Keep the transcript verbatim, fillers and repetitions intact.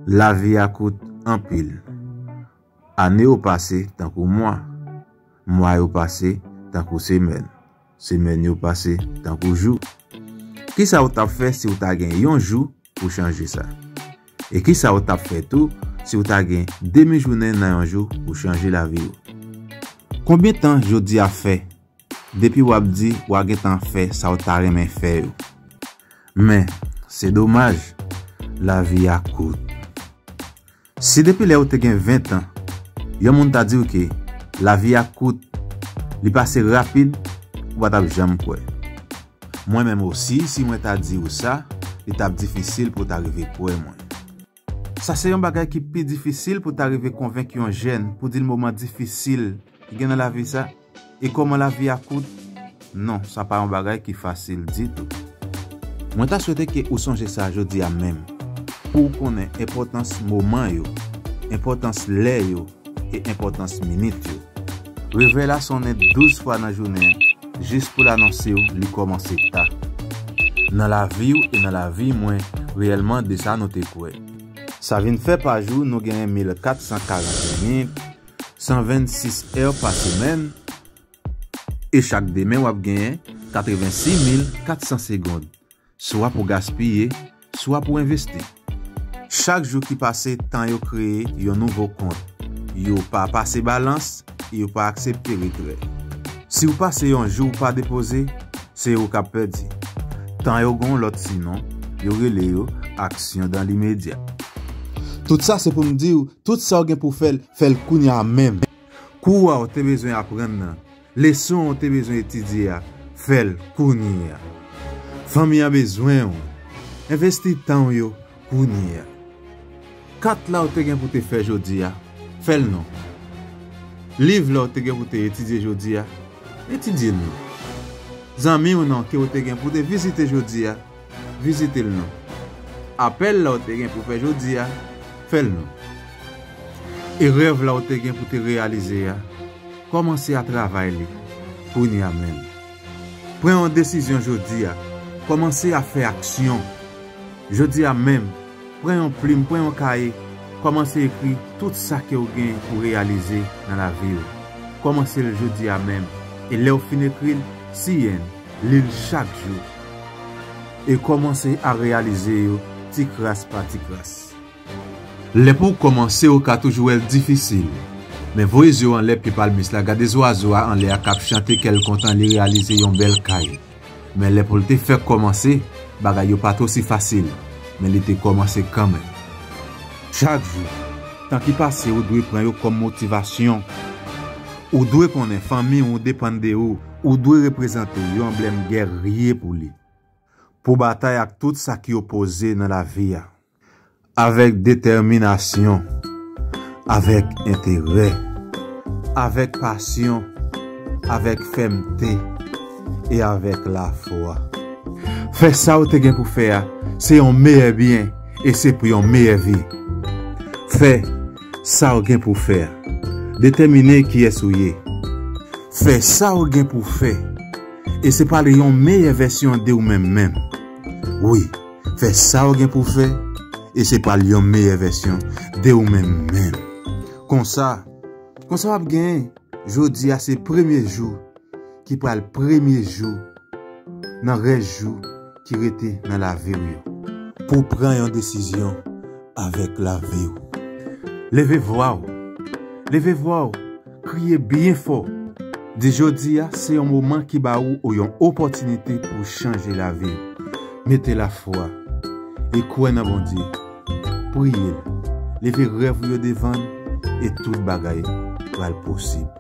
Lavi a kout anpil. Ane yo pase tankou mwa. Mwa yo pase tankou semèn. Semèn yo pase tankou jou. Kisa w t ap fè si w ta gen yon jou pou chanje sa? E kisa w t ap fè tou si w ta gen demi jounen nan yon jou pou chanje lavi w? Konbyen tan jodi a fè depi w ap di w a gentan fè sa w ta renmen fè yo? Men, se domaj, lavi a kout. Si depi lè w te gen ven tan, yon moun ta di w ke lavi a kout, li pase rapid, ou pa t ap janm kwè. Mwen menm osi, si mwen ta di w sa, li t ap difisil pou w ta rive kwè mwen. Sa se yon bagay ki pi difisil pou w ta rive konvenk yon jèn pou di l moman difisil ki gen nan lavi sa. E kòman lavi a kout? Non, sa pa yon bagay ki fasil ditou. Mwen ta swete ke ou sonje sa jodi a menm, pou w konnen enpòtans moman yo, enpòtans lè yo, e enpòtans minit yo. Revèy la sonnen douz fwa nan jounen an, jis pou l anonse w li kòmanse ta. Nan lavi w e nan lavi mwen, reyèlman de sa nou te kwè. Sa vin fè pa jou nou genyen mil kat san karant minit, san vennsis è pa semèn, e chak demen w ap genyen katrevensis mil kat san segonn, swa pou gaspiye, swa pou envesti. Chak jou ki pase, tan yo kreye yon nouvo kont. Yo pa pase balans, yo pa aksepte retrè. Si w pase yon jou w pa depoze, se ou k ap pèdi. Tan yo gen yon lòt sinon, yo rele yo aksyon dan limedya. Tout sa se pou m di w, tout sa w gen pou fè l, fè l kounye a menm. Kou a w te bezwen aprann nan, leson w te bezwen etidye a, fè l kounye a. Fanmi an bezwen w. Envesti tan w yo kounye a. Kat la w te gen pou te fè jodi a, fè l non. Liv la w te gen pou te etidye jodi a, etidye l non. Zanmi w nan ke w te gen pou te vizite jodi a, vizite l non. Apèl la w te gen pou fè jodi a, fè l non. E rèv la w te gen pou te reyalize a, kòmanse a travay li kounye a menm. Pran yon desizyon jodi a, kòmanse a fè aksyon. Jodi a menm, pran yon plim, pran yon kaye, kòmanse ekri tout sa ke w gen pou reyalize nan lavi w. Kòmanse l jodi a menm, e lè w fin ekri l, siyen l, li l chak jou. E kòmanse a reyalize yo ti kras pa ti kras. Lè pou w kòmanse, ou ka toujou wè l difisil. Men voye zye w anlè pye palmis la, gade zwazo a anlè a k ap chante kè l kontan li reyalize yon bèl kay. Men lè pou l te fèk kòmanse, bagay yo pa t osi fasil, men li te kòmanse kanmenm. Chak jou, tan ki pase, ou dwe pran yo kòm motivasyon. Ou dwe konnen fanmi w depann de ou, ou dwe reprezante yon anblèm gèrye pou li. Pou batay ak tout sa ki opoze nan lavi a. Avèk detèminasyon, avèk enterè, avèk pasyon, avèk fèmte e avèk lafwa. Fè sa w te gen pou fè a, se yon meyè byen e se pou yon meyè vi. Fè sa w gen pou fè a. Detèmine kiyès ou ye. Fè sa w gen pou fè e se pral yon meyè vèsyon de ou menm menm. Wi, fè sa w gen pou fè e se pral yon meyè vèsyon de ou menm menm. Konsa, konsa w ap genyen jodi a se premye jou ki pral premye jou nan rès jou ki rete nan lavi w yo. Pou w pran yon desizyon avèk lavi w. Leve vwa w. Leve vwa w. Kriye byen fò. Di jodi a se yon moman ki ba ou yon opòtinite pou chanje lavi w. Mete lafwa e kwè nan Bondye. Priye l. Leve rèv ou yo devan l e tout bagay pral posib.